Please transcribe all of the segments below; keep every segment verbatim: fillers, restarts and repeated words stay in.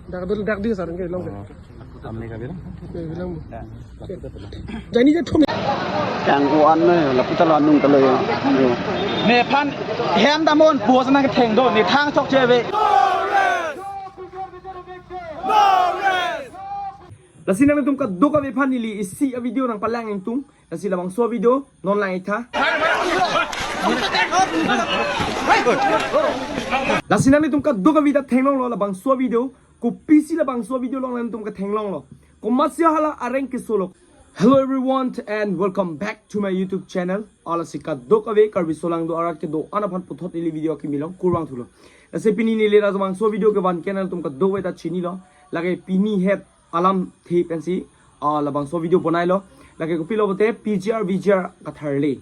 Dak dulu, dak di sana, kayak long. Kami kami dong. Kayak bilang. Jadi dia tuh. Yang kuan nih, lapu talo anung talo ya. Nephan hem damnon, bos nangketheng do, ne thang chokche ave. Lasi nanglitum kadokave aphan neli isi a-video nangpalang ingtung. Lasi labangso video non lang-ik tha. Lasi nanglitum kadokave ta theklonglo labangso video. Kopisi labangso video along nanglitum katheklonglo. Komatsi hala areng keso lo. Hello everyone and welcome back to my YouTube channel. Lasi kadokave Karbi aso along do arat kedo-an aphan puthot neli video akimi along kurvangthulo. Lasi pini neli labangso video kevan ke nanglitum kadokave ta chinilo. Lake pini het alamthe pensi, ah, labangso video bonailo. Lake kopilo pulote P G R V G R katharle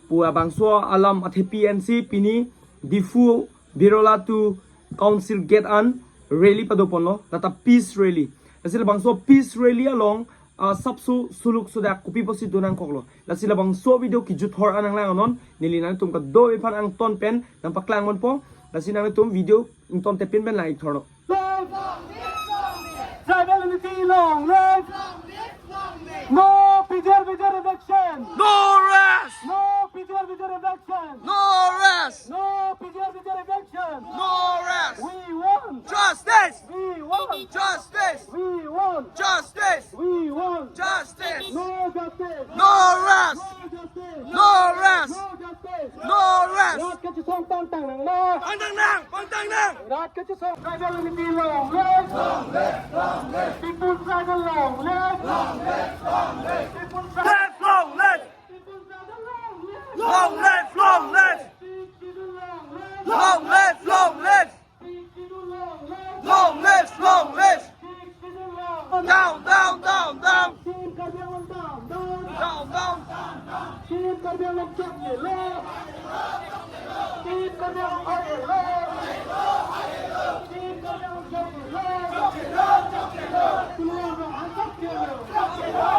pu labangso alam athepi pensi pini Diphu Birla two Council gate an rally padoponlo, lata peace rally. Lasi labangso peace rally along, ah, sapso suluk sodak kopi pusi donangkoklo. Lasi labangso video kejut thor an nanglang non, neli nanglitum kadokave aphan angton pen nangpaklang ponpo. Lasi nanglitum video ingtontepin pen lang-ik thorlo. Live! Tribal unity long live! No P G R V G R eviction! No rest! No P G R V G R eviction! No rest! No P G R V G R eviction! No rest! We want justice! We want justice! We want justice! We want justice! No justice! No rest! No justice! No rest! No justice! No rest! Rat kachesong pangtang nangma! Pangtang nang! Pangtang nang! Rat kachesong. Tribal unity long live! Long live! Long live! People's struggle long live! Long live! Long live! People's struggle. Live! Long live! People's struggle long live! Long live! Long live! Peace struggle long live! Long live! Long live! Peace struggle long live! Long live! Long live! Down, down, down, down. Team Karbi Anglong down, down. Down, down, down, down. Team Karbi Anglong chokche lo. Team Karbi Anglong chokche lo. Team Karbi Anglong chokche lo. Chokche lo, chokche lo. Chokche lo, chokche lo.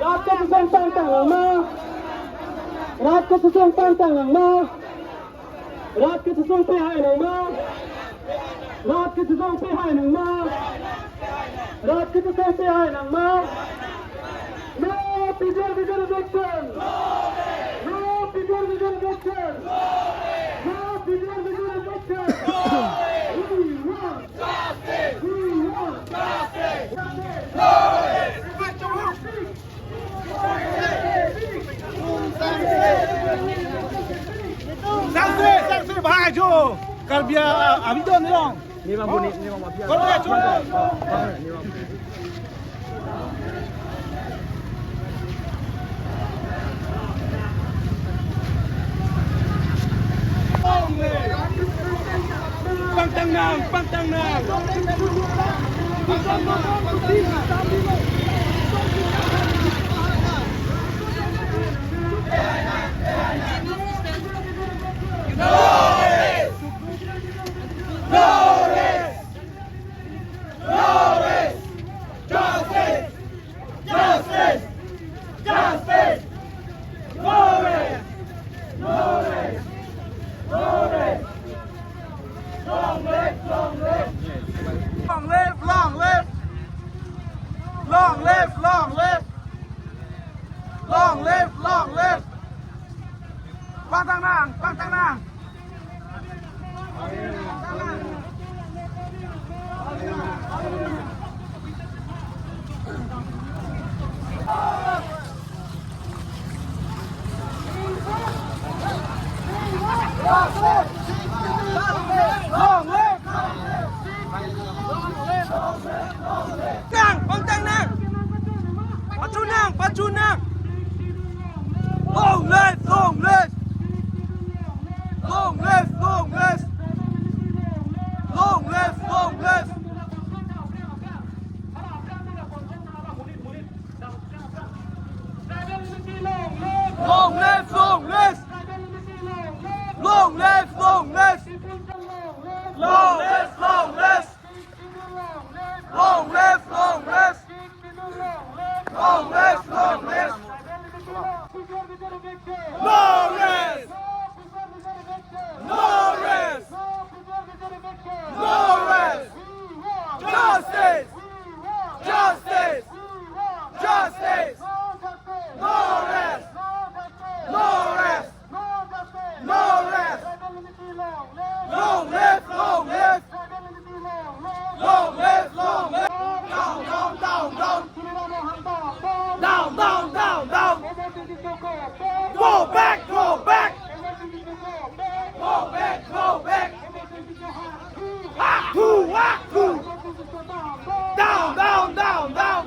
Rat kachesong pangtang nangma. Rat kachesong pangtang nangma. Rat kachesong pehai nangma. Rat kachesong pehai nangma. Rat kachesong pehai nangma. No P G R V G R eviction. No P G R V G R eviction. No P G R V G R eviction. We want justice. We want justice. Sangse, sangse, bhai jo. Karbi, ah, abidon long. Ni bang puni, ni bang mafia. Karbi, jo. Pangtang nang, pangtang nang. Pangtang nang, pangtang nang. Justice! Justice! Justice! No rest! No rest! No rest! Long live! Long live! Long live! Long live! Long live! Long live! Long live! Long live! Pangtang nang! Pangtang nang! Nang, pangtang nang. Pachun nang, pachun nang. Long live, long live. Long live, long live. Long live, long live. Long live, long live. No rest! No rest! No rest! Justice! Justice! Justice! No rest! No rest! No rest! Long live! Long live! Long live! Long live! Long live! Down, down, down, down! Down, down, down, down! Go back! Go back! Go back! Go back! Act two! Act two! Down, down, down, down!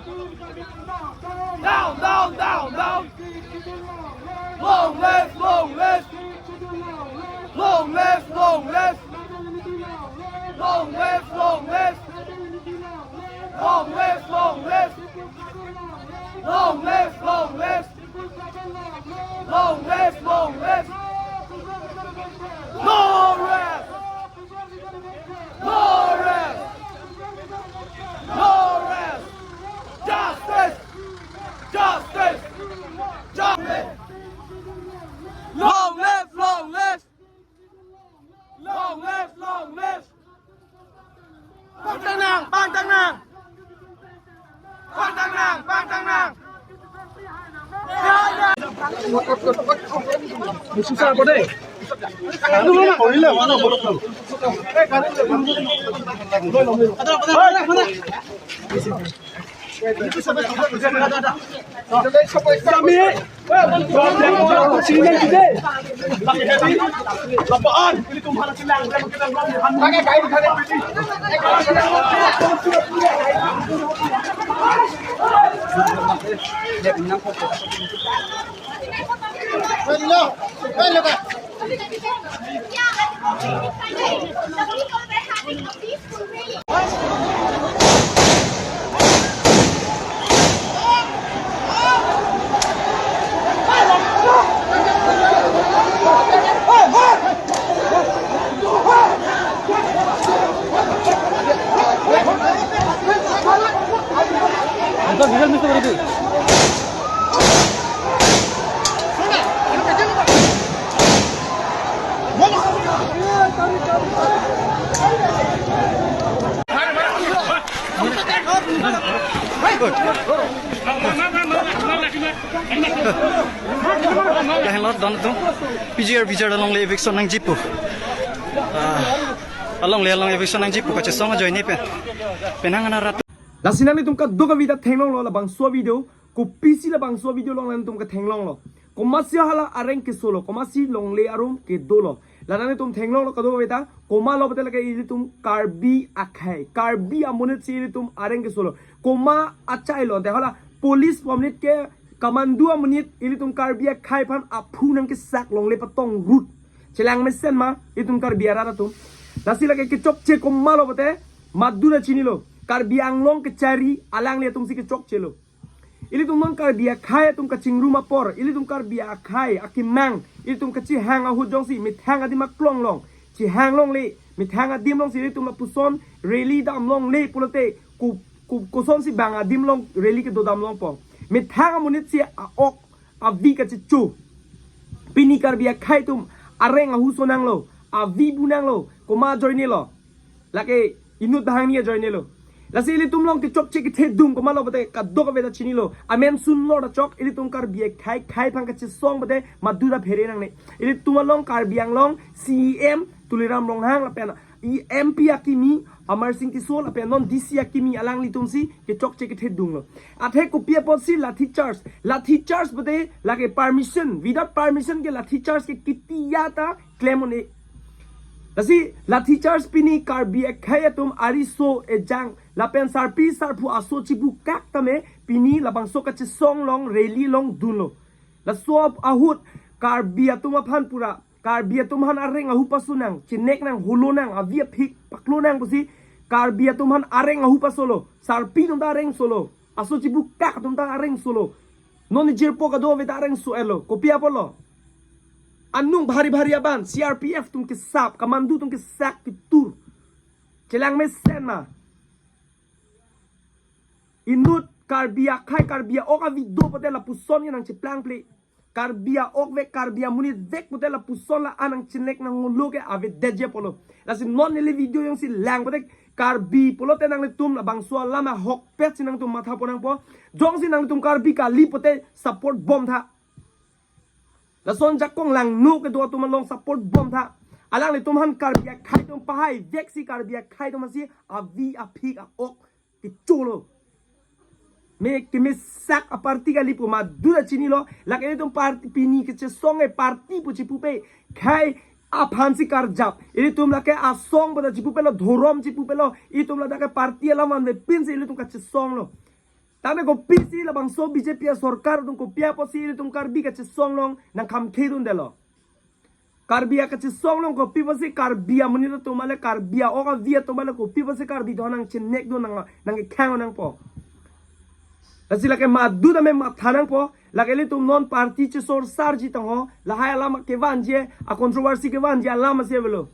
Down, down, down, down! Long live, long live! Long live, long live! Long live, long live! Long live, long live! Long live, long live! Long live, long live! No rest! No rest! No rest! Justice! Justice! Justice! Long live, long live! Long live, long live! Pangtang nang, pangtang nang! Pangtang nang, pangtang nang! Susah apa deh? Lahenlo don atum, P G R Vijay alongle eviction nangjipo. Ah, alongle along eviction nangjipo kachesong ajoine pen. Penang ana rat. Lasi nanglitum kadokave ta theklonglo labangso video, kopisi labangso video along nanglitum katheklonglo. Komatsi hala areng kesolo, komatsi longle arum kedolo. La nanglitum theklonglo kadokave ta, komatlo pulote lake ilitum Karbi akhei, Karbi amonit si ilitum areng kesolo. Komat achailo, ante hala police amonit ke kamandu amonit ilitum Karbi akhei aphan aphu nangkesak longle patong rut. Chelang mesen ma, ilitum Karbi arat atum. Lasi lake kechokche komatlo pulote, maduta chinilo. Karbi Anglong kechari, alanglitum si kechokchelo. Ilitum non Karbi akhei atum kachingrum apor, ilitum Karbi akhei akemang, ilitum kachihang ahut jongsi methang adim aklong along chihang longle, methang adim alongsi ilitum lapuson rally damlongle pulote, ko, ko, kosonsi bang adim along rally kedo damlongpo? Methang amonit si a-ok avi kachecho. Pini Karbi akhei atum areng ahuso nanglo, avi bu nanglo, komat ajoinelo? Lake inut bahang ni ajoinelo. Lasi ilitum along kechokche kethedung komatlo pulote kadokave ta chinilo. Amen sunlo ta chok, ilitum Karbi akhei, khei aphan kachesong pulote maduta phere nangne. Ilitum along Karbi Anglong C E M Tuliram Ronghang lapen e M P akimi Amarsing Tisso lapen non D C akimi alanglitum si kechokche kethedunglo. Athe kopi apotsi lathi charge? Lathi charge pulote lake permission, without permission ke lathi charge ke ketiya ta klem un-e. Lasi lathi charge pini Karbi akhei atum ariso ejang lapen sarpi sarpo aso chibukak tame pini labangso kachesong along rally along dunlo. Laso ahut Karbi atum aphan pura, Karbi atum aphan areng ahu paso nang, chinek nang, holo nang, avi aphik paklo nang pusi Karbi atum aphan areng ahu pasolo, sarpi atum ta areng solo, aso chibukak atum ta areng solo. Non jirpo kadokave ta areng so-etlo. Kopi apotlo? Anung bhari bhari aban, C R P F atum kesap, kamandu atum kesak ketur. Chelang mesen ma. Inut Karbi akhei, Karbi a-ok avi do pulote lapuson ke nangcheplangple. Karbi a-ok vek, Karbi amonit vek pute lapuson la-an nangchinek nanglo ke avedetji apotlo. Lasi non neli video jongsi lang pute Karbi pulote nanglitum labangso alam ahokpet si nangtum matha pon nangpo. Jongsi nangtum Karbi kali pute support bom tha. Lason jakong langno kedo atum along support bom tha. Alanglitum aphan Karbi akhei atum pahai vek si Karbi akhei atum asi avi aphik a-ok kecho lo. Me kemesak a-party kali pu madu ta chinilo. Lake ilitum party pini kachesong e party pu chipupe. Khei aphan si karjap. Ilitum lake asong pu ta chipupelo, dhorom chipupelo. Ilitum ladak ke party alam vanvepin si ilitum kachesong lo. Tame kopisi labangso B J P asorkar atum kopi apotsi ilitum Karbi kachesong along nangkhamkhedundetlo. Karbi akachesong along kopi apotsi Karbi amonit atum ale, Karbi a-ok avi atum ale kopi apotsi Karbi do nangchinekdun nang, nangkekhang nangpo. Lasi lake madu tame matha nangpo. Lake ilitum non party chesorsarji tangho, lahai alam kevanji, a-controversy kevanji alam asi avelo.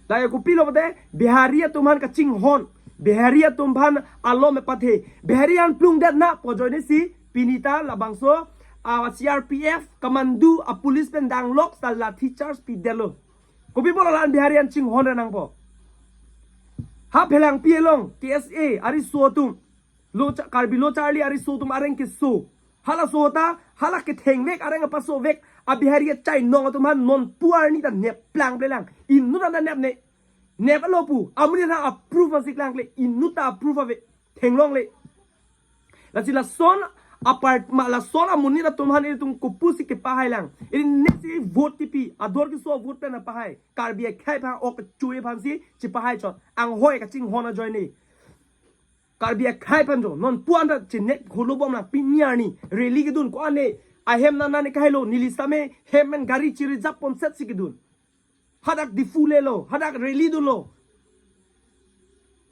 Lake kopilo pute Bihari atum aphan kachinghon, Bihari atum aphan alom epathe, Bihari an plungdet na pu ajoine si pini ta labangso a-C R P F, commando, a-police pen danglok ta lathi charge pidetlo. Kopi pulo la-an Bihari an chinghon ra nangpo. Ha Phelangpi along K S A ariso atum, lo cha-, Karbi Lo Charli ariso atum areng keso. Halaso ta, hala ketheng vek, areng apaso vek, a-Bihari achainong atum aphan nonpu arni ta nep plangple lang. Inut ta nep ne. Neplo pu, amonit aphan approve asi klangkle, inut ta approve ave, thenglongle. Lasi lason apart ma lason amonit atum aphan ilitum kopusi kepahai lang. Ili nesi vote kipi, ador keso vote pen pahai. Karbi akhei aphan ok chui aphan si chipahai chot. Anghoi kachinghon ajoine. Karbi akhei aphan jo, nonpu an ta chinek holo bom lang pini arni. Rally kedun ko-an ne, ahem nana ne kahailo, neli same, hem pen gari chiri jap ponset si kedun. Hadak Diphu lelo, hadak rally dunlo.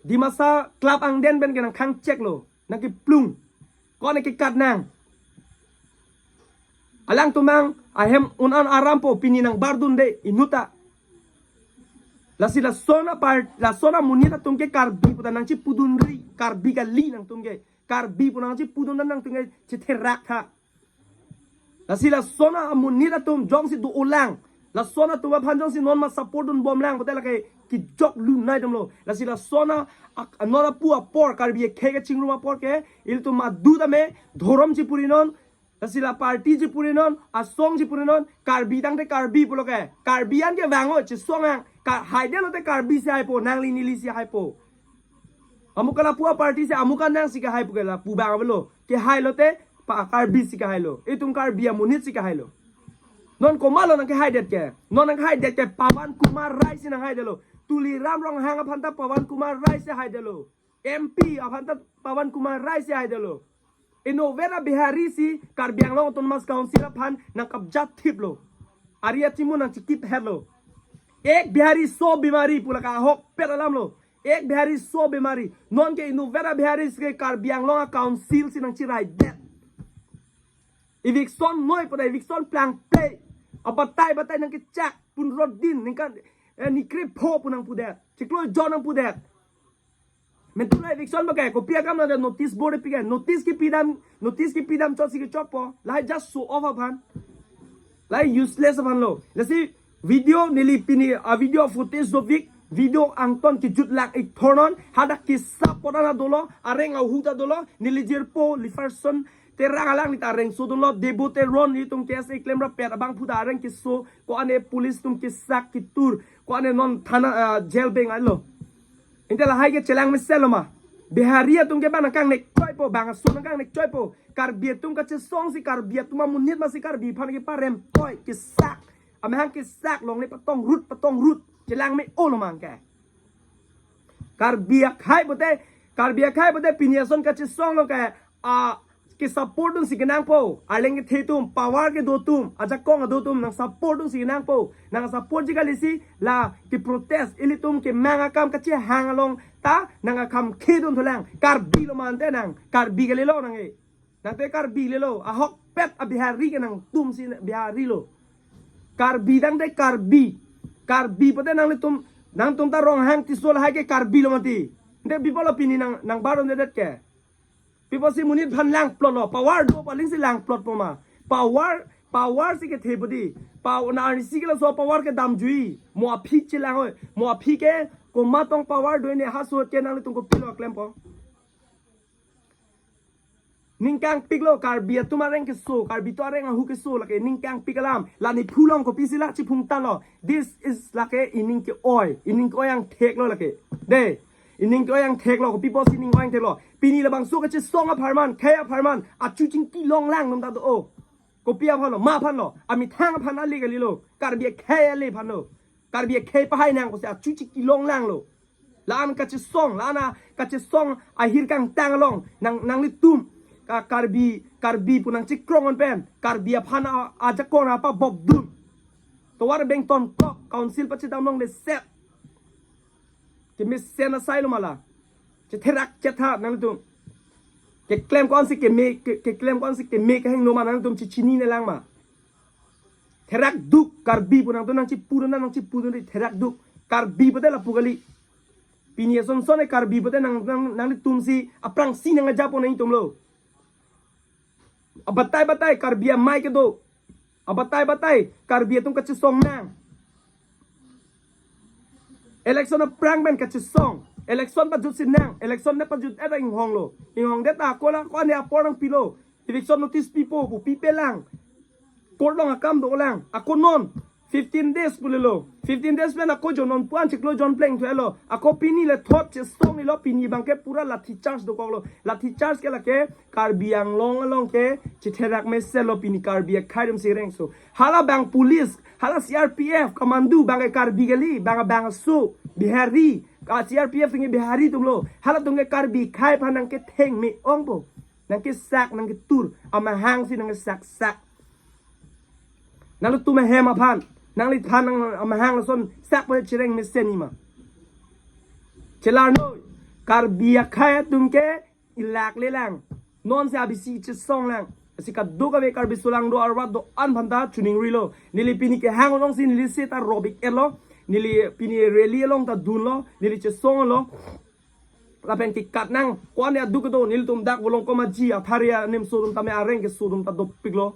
Dimasa Club angdeng pen ke nangkhangcheklo, nangkeplung. Ko-an ne kekat nang. Alangtum mang, ahem un-an arampo pini nangbardunde, inut ta. Lasi lason apart, lason amonit atum ke Karbi pu ta nangchipudunri, Karbi kali nangtum ke. Karbi pu nangchipudun nangtum ke chitherak tha. Lasi lason amonit atum jongsi do-olang. Lason atum aphan jongsi non ma support dunbom lang, pute lake kijok lunai atumlo. Lasi lason a, a, non apu apor, Karbi akhei kachingrum apor ke, ilitum madu tame, dhorom chipurinon, lasi la party chipurinon, asong chipurinon, Karbi tangte Karbi pulo ke. Karbi an ke vang o, chesong ang, ka, haidetlo te Karbi si haipo, nangli neli si haipo. Amuka lapu a-party si amuka nang si kehai pu ke lapu bang avelo. Kehailote pa Karbi si kehailo. Itum Karbi amonit si kehailo. Non komatlo nangkehaidet ke? Non nangkehaidet ke Pawan Kumar Rai si nanghaidetlo. Tuliram Ronghang aphan ta Pawan Kumar Rai si haidetlo. M P aphan ta Pawan Kumar Rai si haidetlo. Inutvet a-Bihari si Karbi Anglong Autonomous Council aphan nangkabjat thiplo. Ari achimu nangchikip hetlo. Ek Bihari so bimari pu lake ahokpet alamlo. Ek Bihari so bimari. Non ke inutvet a-Bihari si ke Karbi Anglong a-council si nangchiraidet. Eviction noi pu ta eviction plangple. Abatai batai nangkechak pundro din ningkan, eh, ni krepho pu nangpudet. Chiklo jon nangpudet. Mentu la eviction ba ke, kopi akam la notice board pi ke, notice kipidam, notice kipidam chot si kechokpo, lahai just show off aphan. Lahai useless aphanlo. Lasi video neli pini a-video footage dovik, video angton kejut lang ik thornon, hadak kesap podan adolo, areng ahu ta dolo, neli jirpo, Liferson Terang alangli ta rengso dunlo, Debo Teron itum K S A klem rapet abang phuta areng keso, ko-an ne police atum kesak ketur, ko-an ne non thana, ah, jail beng alo. Inte lahai ke chelang meselo ma. Bihari atum ke bang nangkangnek choipo, bang aso nangkangnek choipo. Karbi atum kachesong si Karbi atum amonit ma si Karbi aphan keparem choi kesak. Amahang kesak longle patong rut, patong rut. Chelang me-olo mang ke. Karbi akhei pute, Karbi akhei pute pini ason kachesong lo ke, a, ke support dun si kenangpo, arleng kethe atum, power kedo atum, ajakong kedo atum, nang support dun si kenangpo, nang support ji kali si, la ke protest, ilitum kemang akam kachehang along, ta, nang akam khedun thulang, Karbi lo mante nang, Karbi kalilo nang e. Nangte Karbi lelo, ahokpet a-Bihari ke nangtum si Bihari lo. Karbi tangte Karbi. Karbi pute nanglitum, nangtum ta Ronghang Tisso lahai ke Karbi lo mati. Nte pi pulo pini nang, nangbarundedet ke. Pi pusi monit aphan langplotlo, power do pu aling si langplotpo ma. Power Power si kethe budi. Power na arnisi ke laso power kedam jui. Mo aphi chelang oi. Mo aphi ke komat tong power do-e ne, ha so ke nanglitum kopilo klempo. Ning kangpiklo, Karbi atum areng keso, Karbi atum areng ahu keso lake ning kangpik alam. La nephu along kopisi la chiphung tanglo. This is lake ining ke-oi, ining ke-oi angthek lo lake. De, ining ke-oi angthek lo, kopi apotsi ining oi angthek lo. Pini labangso kachesong apharman, khei apharman, achu chingki longlang atum ta do-o. Kopi aphan lo, ma aphan lo, amethang aphan ale kalilo, Karbi akhei ale aphan lo. Karbi akhei pahai nang pusi achu chingki longlang lo. La-an kachesong, la-an a kachesong ahir kangtang along, nang, nanglitum, ka Karbi, Karbi pu nangchekrong-on pen, Karbi aphan a, ajakong apabop dun. Tovar bengton kok, council pachedam longle set. Kemesen asai lo ma la. Chetherak chetha nanglitum. Keklem ko-ansi keme, ke, keklem ko-ansi keme kehingno ma, nanglitum chechinine lang ma. Therak duk, Karbi pu nangtum nangchepu dun, nangchepu dun ri, therak duk. Karbi pute lapu kali. Pini asonson e Karbi pute nang, nang, nanglitumsi aphrangsi nang ajapon nangtum lo. Abatai batai Karbi amei kedo. Abatai batai Karbi atum kachesong nang. Election aphrang pen kachesong. Election pajutsi nang. Election ne pajut-et inghong lo. Inghong det ta ako la ko-an apor nangpilo. Eviction notice pipo pu pipe lang. Court along akam do lang. Ako non fifteen days pulelo. Fifteen days pen ako jonon puan chiklo jon pleng thuelo. Ako pini le thot chesong nilo, pini abangke pura lathi charge dokoklo. Lathi charge ke lake Karbi Anglong along ke chetherak mesen lo pini Karbi akhei atumsi rengso. Halabang police, hala C R P F, commando abangke Karbi kali, abang abang aso, Bihari, ka C R P F atumke Bihari atum lo. Halatum ke Karbi akhei aphan nangketheng me-ongpo. Nangkesak, nangketur, amahangsi nangkesak sak. Nanglitum ahem aphan, nangliphan nang amahang lason sak pu chereng mesen nima. Chelar noi, Karbi akhei atumke ilak lelang. Nonsi abisi chesong lang. Lasi kadokave Karbi solangdo arat do-an aphanta chuning rilo. Neli pini kehang alongsi neli seta ropik-et lo. Neli pini rally along ta dunlo. Neli chesong lo. Lapen kekat nang, ko-an aduk kedo, nelitum dak Volongkom Aji, athare animso atum tame areng keso atum ta dopiklo.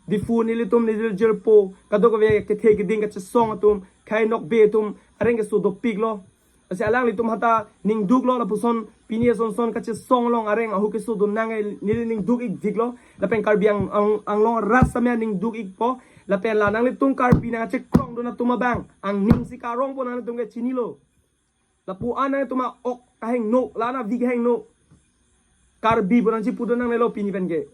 Diphu nelitum neli jirpo, kadokave kethe keding kachesong atum, khei nokbe atum, areng keso dopiklo. Lasi alanglitum hata ningduklo lapuson, pini asonson kachesong along areng ahu keso dun nang, neli ningduk-ik diklo. Lapen Karbi Ang-, Ang-, Anglong arat same ningduk-ikpo. Lapen la nanglitum Karbi nangchekrong dun atum abang, angningsi karongpo, nanglitum ke chinilo. Lapu-an nangtum a-ok kahingno, la-an avi kahingno. Karbi pu nangchepu dun nangnelo pini penke.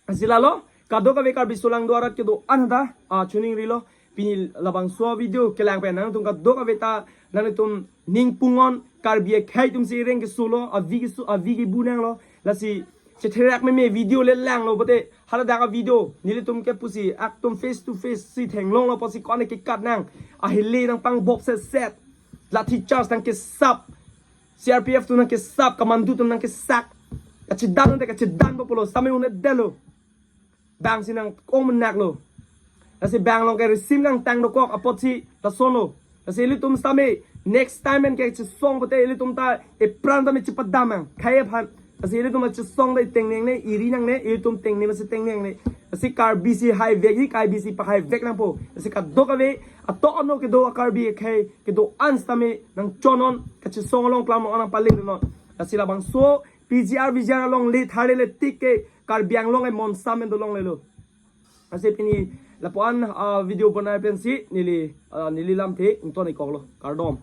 Lasi lalo, kadokave Karbi solangdo arat kedo-an ta, a, chuning rilo. Pini labangso video kelang pen nangtum kadokave ta, nangtum ning pung-on, Karbi akhei atumsi reng keso lo, avi keso, avi kebu nanglo. Lasi chetherak meme video le langlo pute, haladak a-video nelitum ke pusi aktum face to face si thenglonglo pusi ko-an kekat nang. Ahile nangpangbop set set. Lathi charge nangkesap. C R P F atum nangkesap, commando atum nangkesak. Kachedan te kachedanpo pulo, same un-edetlo. Bangsi nang-ong menaklo. Lasi bang along ke risim kangtang dokok apotsi lasonlo. Lasi ilitum same next time pen kachesong pute ilitum ta epran tame chepadam nang khei aphan. Lasi ilitum chesong ta tengneng ne, iri nangne, ilitum tengneng masi tengneng ne. Lasi Karbisi haivek hi, Karbisi pahaivek nangpo. Lasi kadokave ato ano kedo a-Karbi akhei kedo-an sitame nangchon-on, kachesong along klam along nangpale non. Lasi labangso P G R V G R along le thare le tik ke Karbi Anglong e monsam en dolonglelo. Lasi pini lapu-an, ah, video bonai pensi neli, ah, neli lamthe ington-ikkoklo. Kardom.